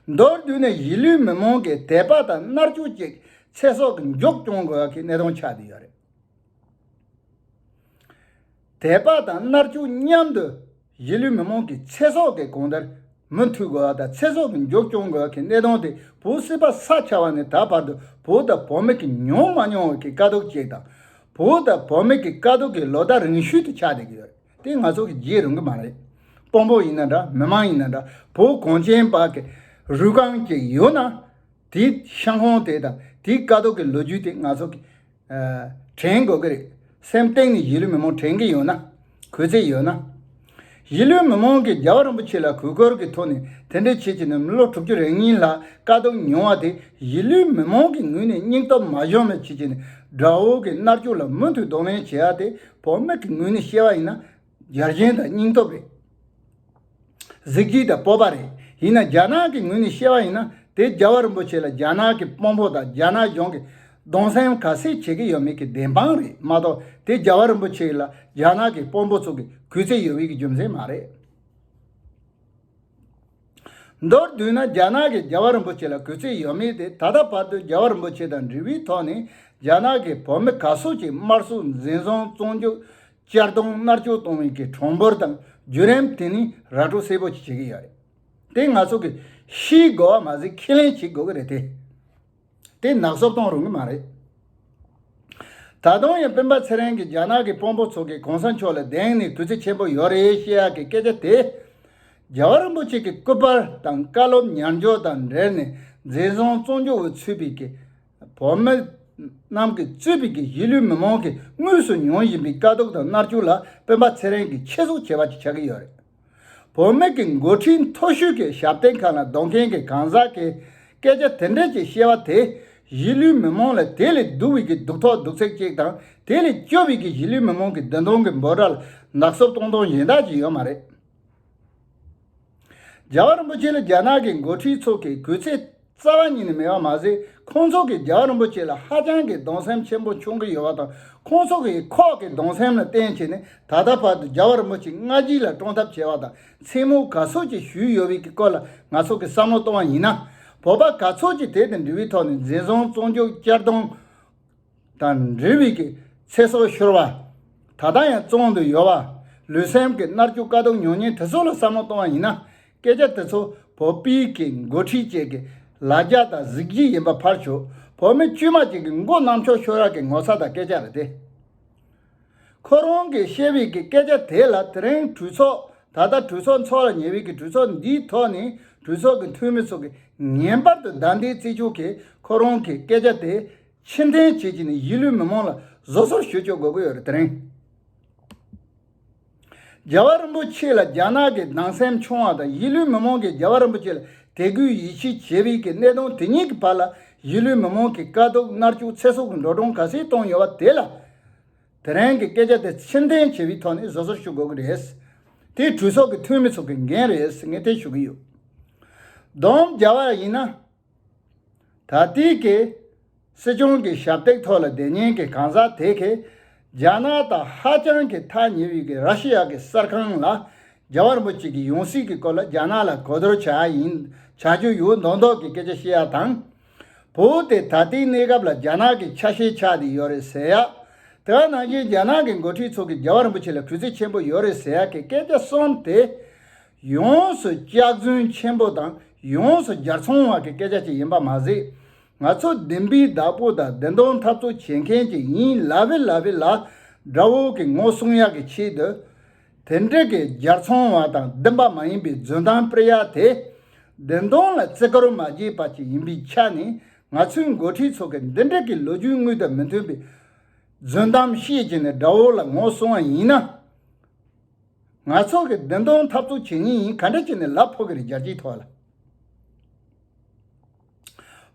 མདོར་བསྡུས་ནས་གཞིས་ལུས་མི་མང་གི་དད་པ་དང་མནར་གཅོད་ཀྱི་ཚེ་སྲོག་གི་མཇུག་སྐྱོང་དགོས་ཀྱི་གནད་དོན་ཆགས་བསྡད་ཡོད་རེད། དད་པ་དང་མནར་གཅོད་མཉམ་དུ་གཞིས་ལུས་མི་མང་གི་ཚེ་སྲོག་གི་གང་ལྟར་མུ་མཐུད་དགོས་པ་དང་ཚེ་སྲོག་གི་མཇུག་སྐྱོང་དགོས་པ་གི་གནད་དོན་དེ་བོད་སྲིད་པ་ས་ཆགས་པ་ནས་ད་བར་དུ་བོད་དང་བོད་མི་གིས་མྱོང་མ་མྱོང་བའི་གི་དཀའ་སྡུག་ཅིག་དང་། བོད་དང་བོད་མི་གི་དཀའ་སྡུག་གི་ལོ་ཟླ་རིང་ཤོས་དེ་ཆགས་བསྡད་ཀྱི་ཡོད་རེད། དེ་ང་ཚོ་གིས་བརྗེད་རུང་གི་མ་རེད། དཔོན་པོ་ཡིན་ན་འདྲ་མི་མང་ཡིན་ན་འདྲ་བོད་གངས་ཅན་པ་གི་རུས་རྐང་ཅིག་ཡོད་ན་དེའི་ཤ་ཁང་དེ་དང་དེའི་དཀའ་སྡུག་གི་ལོ་རྒྱུས་དེ་ང་ཚོ་གི་དྲན་དགོས་ཀྱི་རེད། སེམས་གཏིང་ནས་གཞིས་ལུས་མི་མང་དྲན་གྱི་ཡོད་ན། གུས་བརྩི་ཡོད་ན། གཞིས་ལུས་མི་མང་གིས་རྒྱལ་བ་རིན་པོ་ཆེ་ལ་གུས་བཀུར་གྱི་ཐོག་ནས་དེ་འདྲའི་ཆེད་ཀྱི་ནས་མི་ལོ་དྲུག་ཅུ་རེ་གཉིས་ལྷག་དཀའ་སྡུག་མྱོང་བ་དེ་གཞིས་ལུས་མི་མང་གི་ངོས་ནས་སྙིང་སྟོབས་མ་ཞུམ་པའི་ཆེད་ཀྱི་ནས་དགྲ་བོ་གི་མནར་གཅོད་ལ་མུ་མཐུད་གདོང་ལེན་བྱེད་ཡ་དེ་བོད་མི་གི་ངོས་ནས་བཤད་པ་ཡིན་ན་ཡར་རྒྱས་དང་སྙིང་སྟོབས་རེད། གཟི་བརྗིད་དང་སྤོབས་པ་རེད། ཡིན་ན་རྒྱ་ནག་གི་ངོས་ནས་བཤད་པ་ཡིན་ན་དེ་རྒྱལ་བ་རིན་པོ་ཆེ་ལ་རྒྱ་ནག་གི་དཔོན་པོ་དང་རྒྱ་ནག་གཞུང་གིས་གདུང་སེམས་ག་ཚད་བྱེད་ཀྱི་ཡོད་མེད་ཀྱི་བདེན་དཔང་རེད་མ་གཏོགས་དེ་རྒྱལ་བ་རིན་པོ་ཆེ་ལ་རྒྱ་ནག་གི་དཔོན་པོ་ཚོ་གིས་གུས་བརྩི་ཡོད་པའི་གི་རྒྱུ་མཚན་མ་རེད། མདོར་བསྡུས་ན་རྒྱ་ནག་གིས་རྒྱལ་བ་རིན་པོ་ཆེ་ལ་གུས་བརྩི་ཡོད་མེད་དེ་ད་ལྟ་བར་དུ་རྒྱལ་བ་རིན་པོ་ཆེ་དང་འབྲེལ་བའི་ཐོག་ནས་རྒྱ་ནག་གིས་བོད་མི་ག་ཚོད་ཅིག་དམར་གསོད་འཛིན་བཟུང་བཙོན་འཇུག་བསྐྱར་གཏོང་མནར་གཅོད་གཏོང་བའི་གི་གྲངས་འབོར་དང་བརྒྱུད་རིམ་དེ་ནི་ར་སྤྲོད་གསལ་པོ་ཅིག་བྱེད་ཀྱི་ཡོད་རེད། དེ་ང་ཚོ་གིས་ཤེས་དགོས་པ་མ་ཟད་ཁས་ལེན་བྱེད་དགོས་ཀྱི་རེད་དེ། དེ་ནག་སོབ་གཏོང་རུང་གི་མ་རེད། ད་དུང་ཡང་སྤེན་པ་ཚེ་རིང་གིས་རྒྱ་ནག་གི་དཔོན་པོ་ཚོ་གིས་གོང་ས་མཆོག་ལ་གདེང་ནས་གུས་བརྩི་ཆེན་པོ་ཡོད་རེད་བཤད་ཡག་གི་སྐད་ཆ་དེ། རྒྱལ་བ་རིན་པོ་ཆེ་གི་སྐུ་པར་དང་བཀའ་སློབ་ཉར་འཇོག་དང་འབྲེལ་ནས་འཛིན་བཟུང་བཙོན་འཇུག་འོག་ཚུད་པའི་གི་བོད་མི་རྣམས་ཀྱིས་གཙོས་པའི་གི་གཞིས་ལུས་མི་མང་གིས་དངོས་སུ་མྱོང་བཞིན་པའི་དཀའ་སྡུག་དང་མནར་གཅོད་ལ་སྤེན་པ་ཚེ་རིང་གིས་ཆེད་བཟོ་བྱས་པ་ཅིག་ཆགས་ཀྱི་ཡོད་རེད། བོད་མི་གི་འགོ་ཁྲིད་མཐོ་ཤོས་ཀྱི་ཞབས་སྟེགས་ཁག་ལ་སྡོད་མཁན་གྱི་གང་ཟག་གིས་སྐད་ཆ་དེ་འདྲ་ཅིག་བཤད་པ་དེ་གཞིས་ལུས་མི་མང་ལ་དེ་ལས་སྡུག་པའི་གི་སྡུག་ཐོག་སྡུག་ཚད་ཅིག་དང་དེ་ལས་སྐྱོ་བའི་གི་གཞིས་ལུས་མི་མང་གི་བདེན་དོན་གི་འབོད་སྒྲ་ལ་ནག་སོབ་གཏོང་སྟངས་གཞན་དག་ཅིག་ཡོད་མ་རེད། རྒྱལ་བ་རིན་པོ་ཆེ་ལ་རྒྱ་ནག་གི་འགོ་ཁྲིད་ཚོ་གིས་གུས་བརྩི་ རྩ་བ་ཉིད་ནས་མེད་པ་མ་ཟད། ཁོང་ཚོ་གིས་རྒྱལ་བ་རིན་པོ་ཆེ་ལ་ཧ་ཅང་གི་གདུང་སེམས་ཆེན་པོ་བྱུང་གི་ཡོད་པ་དང་། ཁོང་ཚོ་གིས་ཁོག་གི་གདུང་སེམས་ལ་བརྟེན་བྱས་ནས་ད་ལྟ་བར་དུ་རྒྱལ་བ་རིན་པོ་ཆེ་སྔ་ཕྱི་ལ་སྲུང་ཐབས་བྱས་པ་དང་། མཚན་སྨོད་ག་ཚོད་ཅིག་ཞུས་ཡོད་པའི་གི་སྐོར་ལ་ང་ཚོ་གིས་བསམ་བློ་གཏོང་བ་ཡིན་ན། བོད་པ་ག་ཚོད་ཅིག་དེ་དང་འབྲེལ་བའི་ཐོག་ནས་འཛིན་བཟུང་བཙོན་འཇུག་གཅར་རྡུང་དང་འབྲེལ་བའི་གི་ཚེ་སྲོག་ཤོར་བ། ད་ལྟ་ཡང་བཙོན་དུ་ཡོད་པ། ལུས་སེམས་ཀྱི་མནར་གཅོད་དཀའ་སྡུག་མྱོང་མཁན་དེ་ཚོ་ལ་བསམ་བློ་གཏོང་བ་ཡིན་ན། སྐད་ཆ་དེ་ཚོ་བོད་པའི་གི་འགོ་ཁྲིད་ཅིག་གི་ལ་རྒྱ་དང་གཟི་བརྗིད་ཡིན་པ་ཕར་ཞོག། བོད་མི་དཀྱུས་མ་ཅིག་གི་མགོ་རྣམ་ཅོག་ཤོར་ཡག་གི་ངོ་ཚ་དང་སྐད་ཆ་རེད་དེ། ཁོ་རང་གིས་བཤད་པའི་གི་སྐད་ཆ་དེ་ལ་དེ་རིང་གྲོས་ཚོགས། ད་ལྟ་གྲོས་ཚོགས་འཚོགས་ལ་ཉེ་བའི་གི་གྲོས་ཚོགས་འདིའི་ཐོག་ནས་གྲོས་ཚོགས་ཀྱི་འཐུས་མི་ཚོ་གིས་ངེས་པར་དུ་བདའ་འདེད་རྩེ་ཆུ་གིས་ཁོ་རང་གི་སྐད་ཆ་དེ་ཕྱིར་འཐེན་བྱེད་ཀྱི་ནས་གཞིས་ལུས་མི་མང་ལ་བཟོད་གསོལ་ཞུ་བཅུག་དགོས་ཀྱི་ཡོད་རེད། དེ་རིང་རྒྱལ་བ་རིན་པོ་ཆེ་ལ་རྒྱ་ནག་གི་སྡང་སེམས་ཆུང་བ་དང་། གཞིས་ལུས་མི་མང་གིས་རྒྱལ་བ་རིན་པོ་ཆེ་ལ་དད་གུས་ཡིད་ཆེས་བྱེད་པའི་གི་གནད་དོན་དེ་གཉིས་ཀྱི་བར་ལ་གཞིས་ལུས་མི་མང་གི་དཀའ་སྡུག་མནར་གཅོད་ཚེ་སྲོག་གི་འགྲོ་གྲོན་ག་ཚད་གཏོང་ཡོད་པ་དེ་ལ། དེ་རིང་གི་སྐད་ཆ་དེ་ཕྱིར་འཐེན་བྱེད་པའི་ཐོག་ནས་བཟོད་གསོལ་ཞུ་དགོས་ཀྱི་རེད། དེ་གྲོས་ཚོགས་ཀྱི་འཐུས་མི་ཚོ་གི་འགན་རེད་ངས་དེ་ཞུ་གི་ཡོད། བསྡོམས་བྱས་པ་ཡིན་ན། ད་ལྟའི་གི་སྲིད་སྐྱོང་གི་ཞབས་སྟེགས་ཐོག་ལ་བསྡད་མཁན་གྱི་གང་ཟག་དེ་གིས་རྒྱ་ནག་དང་ཧ་ཅང་གི་ཐག་ཉེ་བའི་གི་ར་ཤི་ཡ་གི་གསར་ཁང་ལ་རྒྱལ་བ་རིན་པོ་ཆེ་གི་ཡང་སྲིད་ཀྱི་སྐོར་ལ་རྒྱ་ནག་ལ་གོ་བསྡུར་བྱ་ཡིན། བྱ་རྒྱུ་ཡོད་མདོག་མདོག་གི་སྐད་ཆ་བཤད་ཡ་དང་། བོད་དེ་ད་ལྟའི་གནས་སྐབས་ལ་རྒྱ་ནག་གི་ཆ་ཤས་ཆགས་བསྡད་ཡོད་རེད་ཟེར་ཡ། དེ་ནང་བཞིན་རྒྱ་ནག་གི་འགོ་ཁྲིད་ཚོ་གིས་རྒྱལ་བ་རིན་པོ་ཆེ་ལ་གུས་བརྩི་ཆེན་པོ་ཡོད་རེད་ཟེར་ཡ་གི་སྐད་ཆ་གསུམ་དེ། ཡོངས་སུ་སྐྱག་རྫུན་ཆེན་པོ་དང་ཡོངས་སུ་རྒྱལ་ཚོང་བ་གི་སྐད་ཆ་ཅིག་ཡིན་པ་མ་ཟད། ང་ཚོ་བདེན་པའི་བདག་པོ་དང་བདེན་དོན་འཐབ་རྩོད་བྱེད་མཁན་ཅིག་ཡིན་ལབ་པའི་ལབ་པའི་ལ་དགྲ་བོ་གི་ངོ་སྲུང་ཡག་གི་ཆེད་དུ། དེ་འདྲ་གི་རྒྱལ་ཚོང་བ་དང་བདེན་པ་མ་ཡིན་པའི་རྫུན་གཏམ་སྤེལ་ཡག་དེ། བདེན་དོན་ལ་བརྩི་བཀུར་མ་བྱས་པ་ཅིག་ཡིན་པའི་ཆ་ནས། ང་ཚོའི་འགོ་ཁྲིད་ཚོ་གིས་འདི་འདྲ་གི་ལོ་རྒྱུས་དངོས་དང་མི་མཐུན་པའི་རྫུན་གཏམ་བཤད་ཀྱི་ནས་དགྲ་བོ་ལ་ངོ་སྲུང་བ་ཡིན་ན། ང་ཚོ་གི་བདེན་དོན་འཐབ་རྩོད་བྱེད་མཁན་ཡིན། ག་འདྲ་བྱས་ནས་ལབ་ཕོད་ཀྱི་རེད། རྒྱལ་སྤྱིའི་ཐོག་ལ།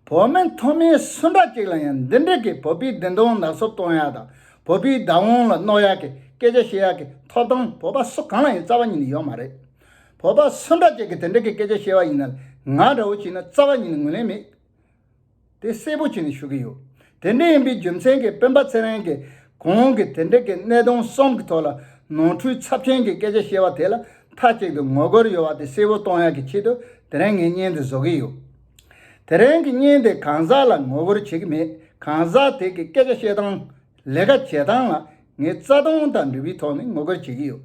བོད་མི་མཐོ་དམན་སུ་འདྲ་ཅིག་ལ་ཡང་འདི་འདྲ་གི་བོད་པའི་བདེན་དོན་ནག་སུབ་གཏོང་ཡག་དང་། བོད་པའི་བདག་དབང་ལ་གནོད་ཡག་གི་སྐད་ཆ་བཤད་ཡག་གི་ཐོབ་ཐང་བོད་པ་སུ་གང་ལ་ཡང་རྩ་བ་ཉིད་ནས་ཡོད་མ་རེད། བོད་པ་སུ་འདྲ་ཅིག་གིས་དེ་འདྲ་གི་སྐད་ཆ་བཤད་པ་ཡིན་ན། ང་འདྲ་བོ་བྱས་ན་རྩ་བ་ཉིད་ནས་ངོས་ལེན་མེད། དེ་གསལ་པོ་བྱས་ནས་ཞུ་གི་ཡོད། དེ་འདྲ་ཡིན་པའི་རྒྱུ་མཚན་གྱིས་སྤེན་པ་ཚེ་རིང་གིས་གོང་གི་དེ་འདྲ་གི་གནད་དོན་གསུམ་གྱི་ཐོག་ལ་ནོར་འཁྲུལ་ཚབས་ཆེན་གྱི་སྐད་ཆ་བཤད་པ་དེ་ལ་མཐའ་གཅིག་ཏུ་ངོ་རྒོལ་ཡོད་པ་དེ་གསལ་པོ་གཏོང་ཡག་གི་ཆེད་དུ་དེ་རིང་ངས་བརྙན་དེ་བཟོ་གི་ཡོད། དེ་རིང་གི་བརྙན་དེ་གང་ཟག་ལ་ངོ་རྒོལ་བྱེད་ཀྱི་མེད། གང་ཟག་དེ་གི་སྐད་ཆ་བཤད་སྟངས། ལས་ཀ་བྱེད་སྟངས་ལ་ངས་རྩ་དོན་དང་འབྲེལ་བའི་ཐོག་ནས་ངོ་རྒོལ་བྱེད་ཀྱི་ཡོད།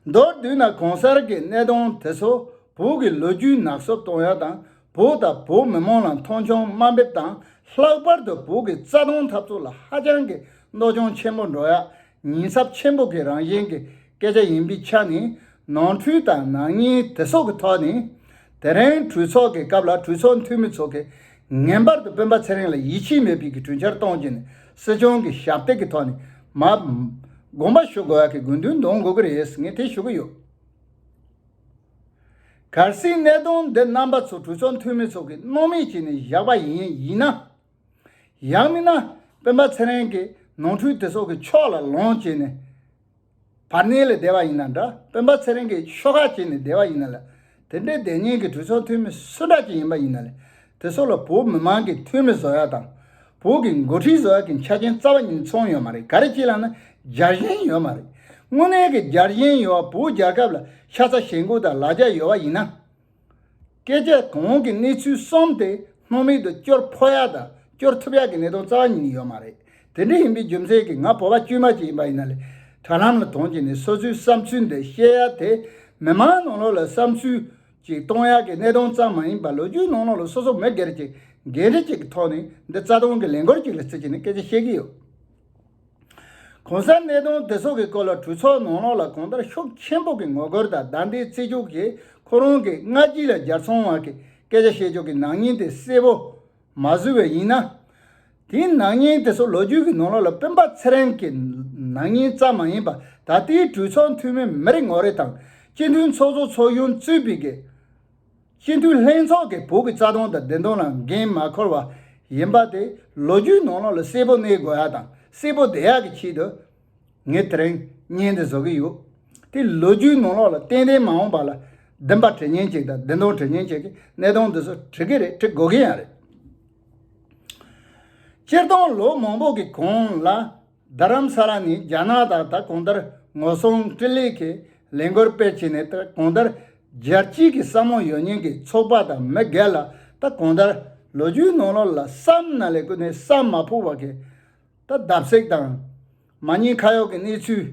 མདོར་བསྡུས་ན་གོང་གསལ་གྱི་གནད་དོན་དེ་ཚོ་བོད་ཀྱི་ལོ་རྒྱུས་ནག་སུབ་གཏོང་ཡ་དང་། བོད་དང་བོད་མི་མང་ལ་མཐོང་ཆུང་དམའ་འབེབས་དང་། ལྷག་པར་དུ་བོད་ཀྱི་རྩ་དོན་འཐབ་རྩོད་ལ་ཧ་ཅང་གི་གནོད་སྐྱོན་ཆེན་པོ་འགྲོ་ཡ། ཉེན་ཚབས་ཆེན་པོ་གི་རང་བཞིན་གྱི་སྐད་ཆ་ཡིན་པའི་ཆ་ནས། ནོར་འཁྲུལ་དང་ནག་ཉེས་དེ་སོགས་ཀྱི་ཐོག་ནས། དེ་རིང་གྲོས་ཚོགས་ཀྱི་སྐབས་ལ་གྲོས་ཚོགས་འཐུས་མི་ཚོ་གིས་ངེས་པར་དུ་སྤེན་པ་ཚེ་རིང་ལ་ཡིད་ཆེས་མེད་པའི་གི་གྲོས་འཆར་གཏོང་རྒྱུ་ནི་སྲིད་སྐྱོང་གི་ཞབས་སྟེགས་ཀྱི་ཐོག་ནས་མ་དགོངས་པ་ཞུ་དགོས་ཡ་གི་དགོས་འདུན་འདོན་དགོས་ཀྱི་རེད། ངས་དེ་ཞུ་གི་ཡོད། གལ་སྲིད་གནད་དོན་འདི་རྣམ་པ་ཚོ་གྲོས་ཚོགས་འཐུས་མི་ཚོ་གིས་སྣང་མེད་བྱས་ནས་བཞག་པ་ཡིན་ཡིན་ན། ཡང་མིན་ན་སྤེན་པ་ཚེ་རིང་གིས་ནོར་འཁྲུལ་དེ་ཚོ་གི་ཕྱོགས་ལ་ལངས་བྱས་ནས། བར་གནས་ལ་བསྡད་པ་ཡིན་ན་འདྲ། སྤེན་པ་ཚེ་རིང་གིས་ཤོག་ཁག་བྱས་ནས་བསྡད་པ་ཡིན་ན་ལ། དེ་འདྲའི་བསྡད་མཁན་གྱི་གྲོས་ཚོགས་འཐུས་མི་སུ་འདྲ་ཅིག་ཡིན་པ་ཡིན་ན་ལ། དེ་ཚོ་ལ་བོད་མི་མང་གི་འཐུས་མི་བཟོ་ཡ་དང་། བོད་ཀྱི་འགོ་ཁྲིད་བཟོ་ཡ་གི་ཆ་རྐྱེན་རྩ་བ་ཉིད་ནས་ཚང་ཡོད་མ་རེད། ག་རེ་བྱས་ལབ་ན་རྒྱལ་ཞེན་ཡོད་མ་རེད། དངོས་གནས་ཀྱི་རྒྱལ་ཞེན་ཡོད་པ། བོད་རྒྱལ་ཁབ་ལ་ཤ་ཚ་ཞེན་ཁོག་དང་ལ་རྒྱ་ཡོད་པ་ཡིན་ན། སྐད་ཆ་གོང་གི་གནས་ཚུལ་གསུམ་དེ་སྣང་མེད་དུ་སྐྱོར་ཕོད་ཡ་དང་སྐྱོར་ཐུབ་ཡ་གི་གནད་དོན་རྩ་བ་ཉིད་ནས་ཡོད་མ་རེད། དེ་འདྲ་ཡིན་པའི་རྒྱུ་མཚན་གྱིས་ང་བོད་པ་དཀྱུས་མ་ཅིག་ཡིན་པ་ཡིན་ན་ལས། དྲ་ལམ་ལ་ཐོན་བྱས་ནས་སོ་སོའི་བསམ་ཚུལ་འདི་བཤད་ཡ་དེ། མི་མང་ནང་ལོགས་ལ་བསམ་ཚུལ་ཅིག་གཏོང་ཡ་གི་གནད་དོན་ཙམ་མ་ཡིན་པར། ལོ་རྒྱུས་ནང་ལོགས་ལ་སོ་སོ་མི་སྒེར་གྱི་འགན་འཁྲི་ཅིག་གི་ཐོག་ནས་འདི་རྩ་དོན་གྱི་ལས་འགུལ་ཅིག་ལ་བརྩིས་བྱས་ནས་སྐད་ཆ་བཤད་ཀྱི་ཡོད། གོང་གསལ་གནད་དོན་དེ་ཚོ་གི་སྐོར་ལ་གྲོས་ཚོགས་ནང་ལོགས་ལ་གང་ལྟར་ཤུགས་ཆེན་པོ་གི་ངོ་རྒོལ་དང་བདའ་འདེད་རྩེ་གཅོག་གིས། ཁོ་རང་གི་སྔ་རྗེས་ལ་རྒྱལ་ཚོང་བ་གི་སྐད་ཆ་བཤད་ཕྱོགས་ཀྱི་ནག་ཉེས་དེ་གསལ་པོ་མ་བཟོས་པ་ཡིན་ན། དེའི་ནག་ཉེས་དེ་ཚོ་ལོ་རྒྱུས་ཀྱི་ནང་ལོགས་ལ་སྤེན་པ་ཚེ་རིང་གི་ནག་ཉེས་ཙམ་མ་ཡིན་པར། ད་ལྟའི་གྲོས་ཚོགས་འཐུས་མི་མི་རེ་ངོ་རེ་དང་། སྤྱི་འཐུས་ཚོགས་གཙོ་ཚོགས་གཞོན་གཙོས་པའི་གི་སྤྱི་འཐུས་ལྷན་ཚོགས་ཀྱིས་བོད་ཀྱི་རྩ་དོན་དང་བདེན་དོན་ལ་འགན་མ་འཁུར་བ་ཡིན་པ་དེ་ལོ་རྒྱུས་ནང་ལོགས་ལ་གསལ་པོ་གནས་དགོས་ཡ་དང་གསལ་པོ་བསྡད་ཡ་གི་ཆེད་དུ། ངས་དེ་རིང་བརྙན་འདི་བཟོ་གི་ཡོད། དེ་ལོ་རྒྱུས་ནང་ལོགས་ལ་ཏན་ཏན་མ་འོངས་པ་ལ། བདེན་པ་འདྲི་མཁན་ཅིག་དང་བདེན་དོན་འདྲི་མཁན་ཅིག་གི་གནད་དོན་འདི་ཚོ་འདྲི་གི་རེད། འདྲི་དགོས་ཀྱི་ཡང་རེད། སྤྱིར་བཏང་ལོ་མང་པོ་གི་གོང་ལ་རྡ་རམ་ས་ལ་ནས་རྒྱ་ནག་དང་ད་གང་ལྟར་ངོ་སྲུང་འཕྲིན་ལས་ཀྱི་ལས་འགུལ་སྤེལ་བྱས་ནས་ད་གང་ལྟར་རྒྱལ་སྤྱིའི་གི་བསམ་བློ་ཡོད་མཁན་གྱི་ཚོགས་པ་དང་མི་སྒེར་ལ་ད་གང་ལྟར་ལོ་རྒྱུས་ནང་ལོགས་ལ་བསམ་ན་ལས་ཀུན་ནས་བསམ་མ་ཕོད་པ་གི་ད་བརྡབ་གསིག་དང་མ་ཉེས་ཁ་གཡོག་གི་གནས་ཚུལ་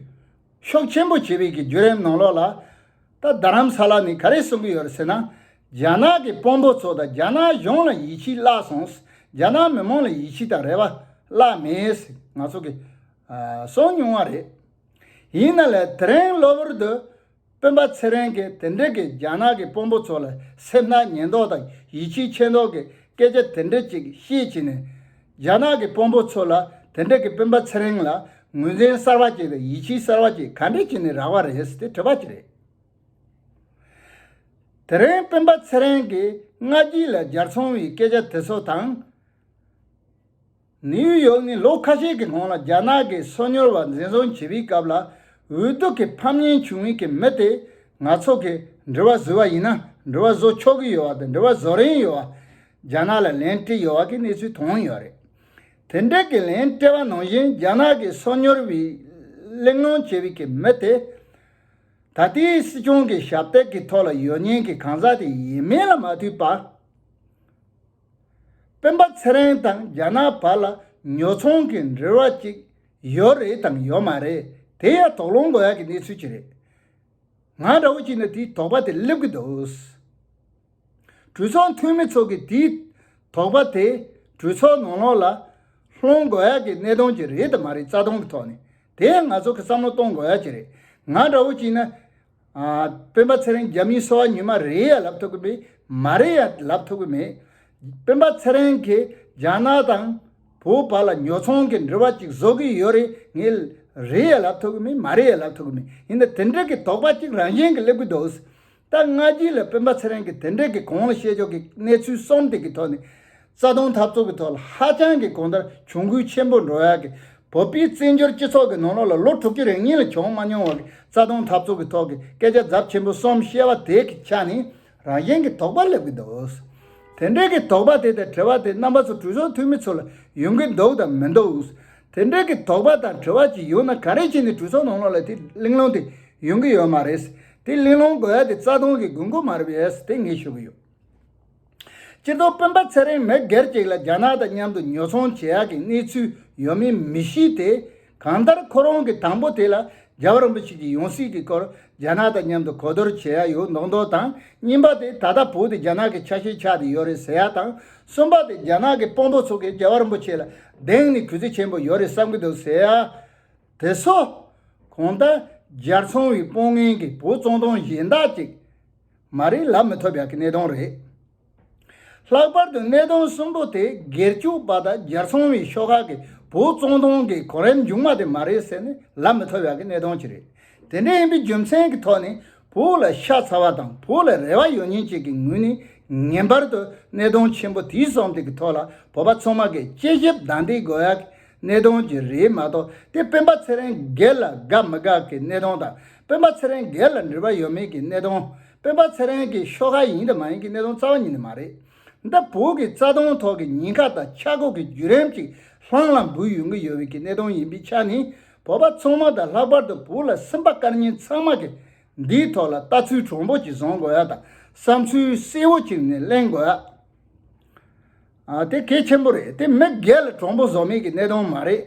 ཤུགས་ཆེན་པོ་བྱེད་པའི་གི་བརྒྱུད་རིམ་ནང་ལོགས་ལ། ད་རྡ་རམ་ས་ལ་ནས་ག་རེ་གསུང་གི་ཡོད་རེད་ཟེར་ན། རྒྱ་ནག་གི་དཔོན་པོ་ཚོ་དང་རྒྱ་ནག་གཞུང་ལ་ཡིད་ཆེས་བརླག་སོང་། རྒྱ་ནག་མི་མང་ལ་ཡིད་ཆེས་དང་རེ་བ་བརླག་མེད་ཟེར་ང་ཚོ་གི་ཨ་གསུང་མྱོང་བ་རེད། ཡིན་ན་ལས་དེ་རིང་གློ་བུར་དུ་སྤེན་པ་ཚེ་རིང་གིས་དེ་འདྲ་གི་རྒྱ་ནག་གི་དཔོན་པོ་ཚོ་ལ་སེམས་ནག་ཉེས་འདོགས་དང་ཡིད་ཆེས་ཆེ་འདོགས་ཀྱི་སྐད་ཆ་དེ་འདྲ་ཅིག་བཤད་བྱས་ནས། རྒྱ་ནག་གི་དཔོན་པོ་ཚོ་ལ་དེ་འདྲ་གི་སྤེན་པ་ཚེ་རིང་ལ་ངོས་འཛིན་གསར་བ་ཅིག་དང་ཡིད་ཆེས་གསར་བ་ཅིག་ག་འདྲ་བྱས་ནས་རག་པ་རེད་ཟེར་ཏེ་དྲི་བ་ཅིག་རེད། དེ་རིང་སྤེན་པ་ཚེ་རིང་གིས་སྔ་རྗེས་ལ་ཇར་ཚང་བའི་སྐད་ཆ་དེ་ཚོ་དང་། ནིའུ་ཡོག་ནས་ལོ་ཁ་ཤས་ཀྱི་གོང་ལ་རྒྱ་ནག་གི་སོ་ཉུལ་བ་འཛིན་བཟུང་བྱེད་པའི་སྐབས་ལ་འོས་བསྡུ་གི་ཕམ་ཉེས་བྱུང་བའི་གི་མི་དེ་ང་ཚོ་གི་འབྲེལ་བ་བཟོས་པ་ཡིན་ན་འབྲེལ་བ་བཟོ་ཆོག་གི་ཡོད་པ་དང་འབྲེལ་བ་བཟོ་རན་ཡོད་པ། རྒྱ་ནག་ལ་ལན་སྤྲད་ཡོད་པ་གི་གནས་ཚུལ་མཐོང་ཡོད་རེད། དེ་འདྲ་གི་ལན་སྤྲད་པ་ནང་བཞིན་རྒྱ་ནག་གི་སོ་ཉུལ་བའི་གླེང་སློང་བྱེད་པའི་གི་མི་དེ། ད་ལྟའི་སྲིད་སྐྱོང་གི་ཞབས་སྟེགས་ཀྱི་ཐོག་ལ་ཡོད་མཁན་གྱི་གང་ཟག་དེ་ཡིན་མིན་ལ་མ་ལྟོས་པར། སྤེན་པ་ཚེ་རིང་དང་རྒྱ་ནག་བར་ལ་ཉོ་ཚོང་གི་འབྲེལ་བ་ཅིག་ཡོད་རེད་དང་ཡོད་མ་རེད་དེ་ཡང་དོགས་སློང་དགོས་ཡག་གི་གནས་ཚུལ་ཅིག་རེད། ང་འདྲ་བོ་ཅིག་ནི་དེའི་དོགས་པ་དེ་སླེབས་ཀྱི་འདུག་གྲོས་ཚོགས་འཐུས་མི་ཚོ་གིས་དེའི་དོགས་པ་དེ་གྲོས་ཚོགས་ནང་ལོགས་ལ་སློང་དགོས་ཡག་གི་གནད་དོན་ཅིག་རེད་དམ་མ་རེད་རྩ་དོན་གྱི་ཐོག་ནས་དེ་ཡང་ང་ཚོ་གི་བསམ་བློ་གཏོང་དགོས་ཡག་ཅིག་རེད། ང་འདྲ་བོ་ཅིག་ན་ཨ་སྤེན་པ་ཚེ་རིང་རྒྱ་མིའི་སོ་པ་ཉི་མ་རེད་ཡ་ལབ་ཐུབ་ཀྱི་མེད། མ་རེད་ཡ་ལབ་ཐུབ་ཀྱི་མེད། སྤེན་པ་ཚེ་རིང་གིས་རྒྱ་ནག་དང་བོད་བར་ལ་ཉོ་ཚོང་གི་འབྲེལ་བ་ཅིག་བཟོ་གི་ཡོད་རེད་ངས་རེད་ཡ་ལབ་ཐུབ་ཀྱི་མེད། མ་རེད་ཡ་ལབ་ཐུབ་ཀྱི་མེད། ཡིན་ན་དེ་འདྲ་གི་དོགས་པ་ཅིག་རང་བཞིན་གྱིས་སླེབས་ཀྱི་འདུག་ད་སྔ་རྗེས་ལ་སྤེན་པ་ཚེ་རིང་གིས་དེ་འདྲ་གི་གོང་ལ་བཤད་ཕྱོགས་ཀྱི་གནས་ཚུལ་གསུམ་དེ་གི་ཐོག་ནས་རྩ་དོན་འཐབ་རྩོད་ཀྱི་ཐོག་ལ་ཧ་ཅང་གི་གང་ལྟར་གྱོང་གུན་ཆེན་པོ་འགྲོ་ཡག་གི་བོད་པའི་བཙན་བྱོལ་སྤྱི་ཚོགས་ཀྱི་ནང་ལོགས་ལ་ལོ་དྲུག་ཅུ་རེ་གཉིས་ལ་བྱུང་མ་མྱོང་བ་གི་རྩ་དོན་འཐབ་རྩོད་ཀྱི་ཐོག་གི་སྐད་ཆ་ཚབས་ཆེན་པོ་གསུམ་བཤད་པ་དེ་གི་ཆ་ནས་རང་བཞིན་གྱི་དོགས་པ་སླེབས་ཀྱི་འདུག་དེ་འདྲའི་གི་དོགས་པ་དེ་དང་དྲི་བ་དེ་རྣམ་པ་ཚོ་གྲོས་ཚོགས་འཐུས་མི་ཚོ་ལ་ཡོང་གི་འདུག་དང་མི་འདུག་དེ་འདྲའི་གི་དོགས་པ་དང་དྲི་བ་ཅིག་ཡོང་ན་ག་རེ་བྱས་ནས་གྲོས་ཚོགས་ནང་ལོགས་ལ་དེ་གླེང་སློང་དེ་ཡོང་གི་ཡོད་མ་རེད། དེ་གླེང་སློང་དགོས་ཡ་དེ་རྩ་དོན་གྱི་དགོས་མཁོ་མ་རེད་པས་དེ་ངས་ཞུ་གི་ཡོད། སྤྱིར་བཏང་སྤེན་པ་ཚེ་རིང་མི་སྒེར་ཅིག་ལ་རྒྱ་ནག་དང་མཉམ་དུ་ཉོ་ཚོང་བྱེད་ཡག་གི་གནས་ཚུལ་ཡོད་མིན་མི་ཤེས་ཏེ། གང་ལྟར་ཁོ་རང་གི་དང་པོ་དེ་ལ་རྒྱལ་བ་རིན་པོ་ཆེ་གི་ཡང་སྲིད་ཀྱི་སྐོར་རྒྱ་ནག་དང་མཉམ་དུ་གོ་བསྡུར་བྱེད་ཡ་ཡོད་མདོག་མདོག་དང་། གཉིས་པ་དེ་ད་ལྟ་བོད་དེ་རྒྱ་ནག་གི་ཆ་ཤས་ཆགས་བསྡད་ཡོད་རེད་ཟེར་ཡ་དང་། གསུམ་པ་དེ་རྒྱ་ནག་གི་དཔོན་པོ་ཚོ་གིས་རྒྱལ་བ་རིན་པོ་ཆེ་ལ་གདེང་ནས་གུས་བརྩི་ཆེན་པོ་ཡོད་རེད་བསམ་གྱི་འདུག་ཟེར་ཡ། དེ་ཚོ་གང་ལྟར་ཇར་ཚང་བའི་དཔོན་ངན་གྱི་བོད་བཙོན་དོང་གཞན་དག་ཅིག་མ་རེད་ལབ་མི་ཐུབ་ཡག་གི་གནད་དོན་རེད། ལྷག་པར་དུ་གནད་དོན་གསུམ་པོ་དེ་སྒེར་གཅོད་པ་དང་ཇར་ཚང་བའི་ཤོག་ཁག་གི་བོད་བཙོན་དོང་གི་གོ་རིམ་མཇུག་མ་དེ་མ་རེད་ཟེར་ནས་ལབ་མི་ཐུབ་ཡག་གི་གནད་དོན་ཅིག་རེད། དེ་འདྲ་ཡིན་པའི་རྒྱུ་མཚན་གྱི་ཐོག་ནས་བོད་ལ་ཤ་ཚ་བ་དང་བོད་ལ་རེ་བ་ཡོད་མཁན་ཅིག་གི་ངོས་ནས་ངེས་པར་དུ་གནད་དོན་ཆེན་པོ་དེའི་བསམ་དེ་གི་ཐོག་ལ་བོད་པ་ཚང་མ་གིས་དཔྱད་ཞིབ་དང་ལྡན་དགོས་ཡག་གི་གནད་དོན་ཅིག་རེད་མ་གཏོགས། དེ་སྤེན་པ་ཚེ་རིང་སྒེར་ལ་དགའ་མི་དགའ་གི་གནད་དོན་དང་སྤེན་པ་ཚེ་རིང་སྒེར་ལ་འབྲེལ་བ་ཡོད་མེད་ཀྱི་གནད་དོན། སྤེན་པ་ཚེ་རིང་གི་ཤོག་ཁག་ཡིན་དང་མ་ཡིན་གྱི་གནད་དོན་རྩ་བ་ཉིད་ནས་མ་རེད། འདི་བོད་ཀྱི་རྩ་དོན་ཐོག་གི་ཉེན་ཁ་དང་ཆག་སྒོ་གི་བརྒྱུད་རིམ་ཅིག་ལྷང་ལ་འབུད་ཡོང་གི་ཡོད་པའི་གི་གནད་དོན་ཡིན་པའི་ཆ་ནས་བོད་པ་ཚང་མ་དང་ལྷག་པར་དུ་བོད་ལ་སེམས་པ་དཀར་ཉེན་ཚང་མ་གིས་འདིའི་ཐོག་ལ་ལྟ་ཚུལ་དྲང་པོ་ཅིག་བཟང་དགོས་ཡ་དང་བསམ་ཚུལ་གསལ་བོ་ཅིག་ནས་གླེང་དགོས་ཡ། ཨ་དེ་གལ་ཆེན་པོ་རེད། དེ་མི་སྒེར་ལ་དྲང་པོ་བཟོ་མེད་ཀྱི་གནད་དོན་མ་རེད།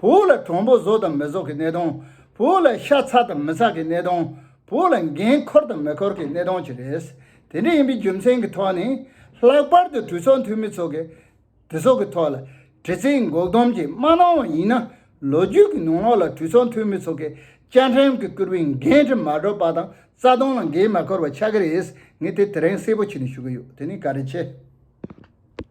བོད་ལ་དྲང་པོ་བཟོ་དང་མི་བཟོ་གི་གནད་དོན། བོད་ལ་ཤ་ཚ་དང་མི་ཚ་གི་གནད་དོན། བོད་ལ་འགན་འཁུར་དང་མི་འཁུར་གྱི་གནད་དོན་ཅིག་རེད། དེ་འདྲ་ཡིན་པའི་རྒྱུ་མཚན་གྱི་ཐོག་ནས་ལྷག་པར་དུ་གྲོས་ཚོགས་འཐུས་མི་ཚོ་གིས་དེ་ཚོ་གི་ཐོག་ལ་དྲི་རྩད་འགོག་སྡོམ་ཅིག་མ་གནང་བ་ཡིན་ན་ལོ་རྒྱུས་ཀྱི་ནང་ལོགས་ལ་གྲོས་ཚོགས་འཐུས་མི་ཚོ་གིས་བཅའ་ཁྲིམས་ཀྱིས་བསྐུར་བའི་འགན་འཁྲི་མ་སྒྲུབ་པ་དང་རྩ་དོན་ལ་འགན་མ་འཁུར་བ་ཆགས་ཀྱི་རེད། ངས་དེ་དེ་རིང་གསལ་པོ་བྱས་ནས་ཞུ་གི་ཡོད། དེ་ནི་བཀའ་དྲིན་ཆེ།